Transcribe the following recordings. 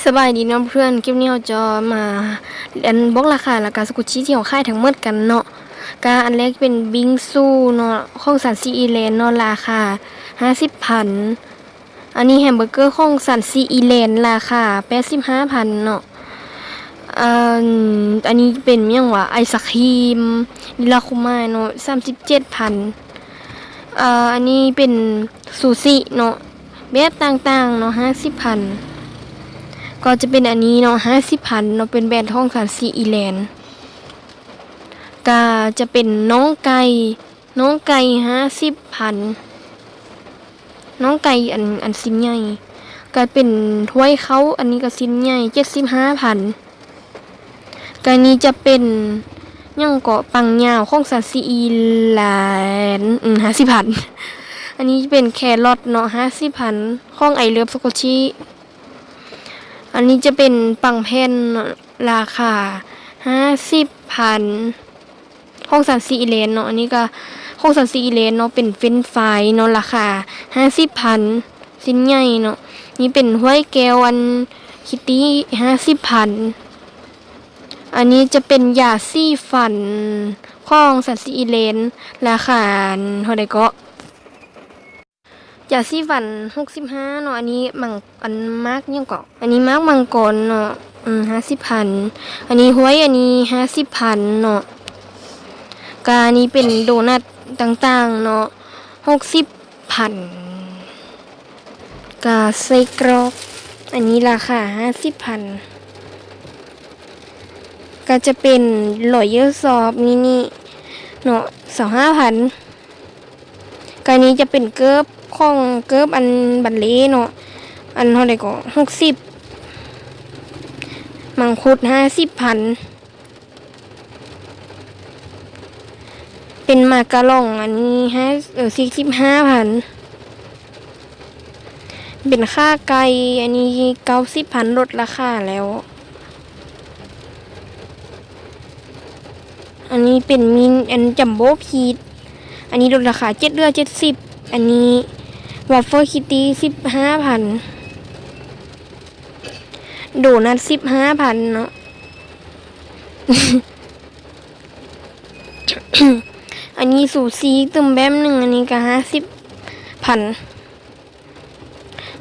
ສະບາຍດີເນາະເພື່ອນ, ຄລິບນີ້ເຮົາຈະມາອັນບອກລາຄາ ແລ້ວກະສະກຸດຊີທີ່ເຮົາຂາຍທັງໝົດກັນເນາະ. ກະອັນແລກເປັນບິງຊູເນາະ ຂອງສັນຊີອີແລນເນາະ ລາຄາຫ້າສິບພັນ. ອັນນີ້ແຮມເບີເກີຂອງສັນຊີອີແລນ ລາຄາແປດສິບຫ້າພັນເນາະ. ອັນ ອັນນີ້ເປັນຫຍັງຫວາ ໄອສະຄຣີມ ລິລາຄູມາເນາະ ສາມສິບເຈັດພັນ. ເອີ ອັນນີ້ເປັນຊູຊິເນາະ ແບບຕ່າງໆເນາະ ຫ້າສິບພັນ. ກໍຈະເປັນອັນນີ້ເນາະ ຫ້າສິບພັນເນາະ ເປັນແບຣນຂອງສັນຊີອີແລນ. ກະຈະເປັນໜອງໄກ່ ໜອງໄກ່ຫ້າສິບພັນ ໜອງໄກ່ອັນ ອັນຊີ້ນໃຫຍ່. ກະເປັນຖ້ວຍເຂົ້າ ອັນນີ້ກະຊີ້ນໃຫຍ່ ເຈັດສິບຫ້າພັນ. ກະນີ້ຈະເປັນຫຍັງເກາະ ປັງຍາວຂອງສັນຊີອີແລນ ອືມ ຫ້າສິບພັນ. ອັນນີ້ເປັນແຄຣອດເນາະ ຫ້າສິບພັນ ຂອງໄອເລີຟສະກອດຊີ. ອັນນີ້ຈະເປັນປັງແຜ່ນເນາະ ລາຄາຫ້າສິບພັນ ຂອງສັນຊີອີແລນເນາະ. ອັນນີ້ກະຂອງສັນຊີອີແລນເນາະ ເປັນເຟຣນຟາຍເນາະ ລາຄາຫ້າສິບພັນ ຊີ້ນໃຫຍ່ເນາະ. ນີ້ເປັນຖ້ວຍແກ້ວອັນຄິດຕີ້ ຫ້າສິບພັນ. ອັນນີ້ຈະເປັນຢາສີຟັນຂອງສັນຊີອີແລນ ລາຄາເທົ່າໃດເກາະ? ຢາສີຟັນຫົກສິບຫ້າເນາະ. ອັນນີ້ມັງ ອັນໝາກຫຍັງເກາະ ອັນນີ້ໝາກມັງກອນເນາະ ອືມ ຫ້າສິບພັນ. ອັນນີ້ຫ້ວຍ ອັນນີ້ຫ້າສິບພັນເນາະ. ກະອັນນີ້ເປັນໂດນັດຕ່າງໆເນາະ ຫົກສິບພັນ. ກະໄສ້ກຣອກ ອັນນີ້ລາຄາຫ້າສິບພັນ. ກະຈະເປັນລອເຢີຊອບມິນິເນາະ ຊາວຫ້າພັນ. ກະນີ້ຈະເປັນເກີບຂອງ ເກີບອັນບັນເລເນາະ ອັນເທົ່າໃດເກາະ ຫົກສິບ. ມັງຄຸດຫ້າສິບພັນ. ເປັນໝາກກະລ່ອງ ອັນນີ້ຫ້າ ເອີ ສີ່ສິບຫ້າພັນ. ເປັນຂາໄກ່ ອັນນີ້ເກົ້າສິບພັນ ລົດລາຄາແລ້ວ. ອັນນີ້ເປັນມິນ ອັນຈັມໂບພີດ ອັນນີ້ລົດລາຄາເຈັດ ເຫຼືອເຈັດສິບ. ອັນນີ້ວັອບເຟີຄິດຕີ້ ສິບຫ້າພັນ. ໂດນັດສິບຫ້າພັນເນາະ. ອັນນີ້ຊູຊີຕື່ມແບບໜຶ່ງ ອັນນີ້ກະຫ້າສິບພັນ.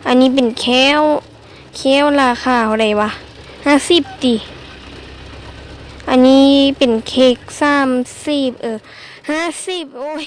ອັນນີ້ເປັນແຂ້ວ ແຂ້ວລາຄາເທົ່າໃດຫວາ ຫ້າສິບຕິ. ອັນນີ້ເປັນເຄັກສາມສິບ ເອີ ຫ້າສິບ ໂອ້ຍ